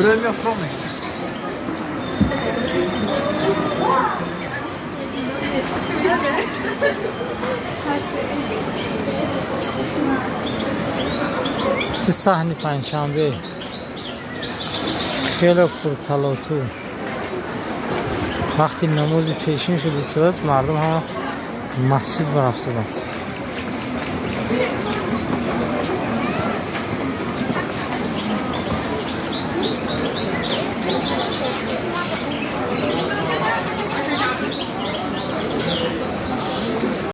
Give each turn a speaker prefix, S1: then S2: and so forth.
S1: Чӣ саҳни Панҷшанбе хеле пурталоту. Вақти намози пешин шуд истодааст, мардум ҳама масҷид барафтодааст.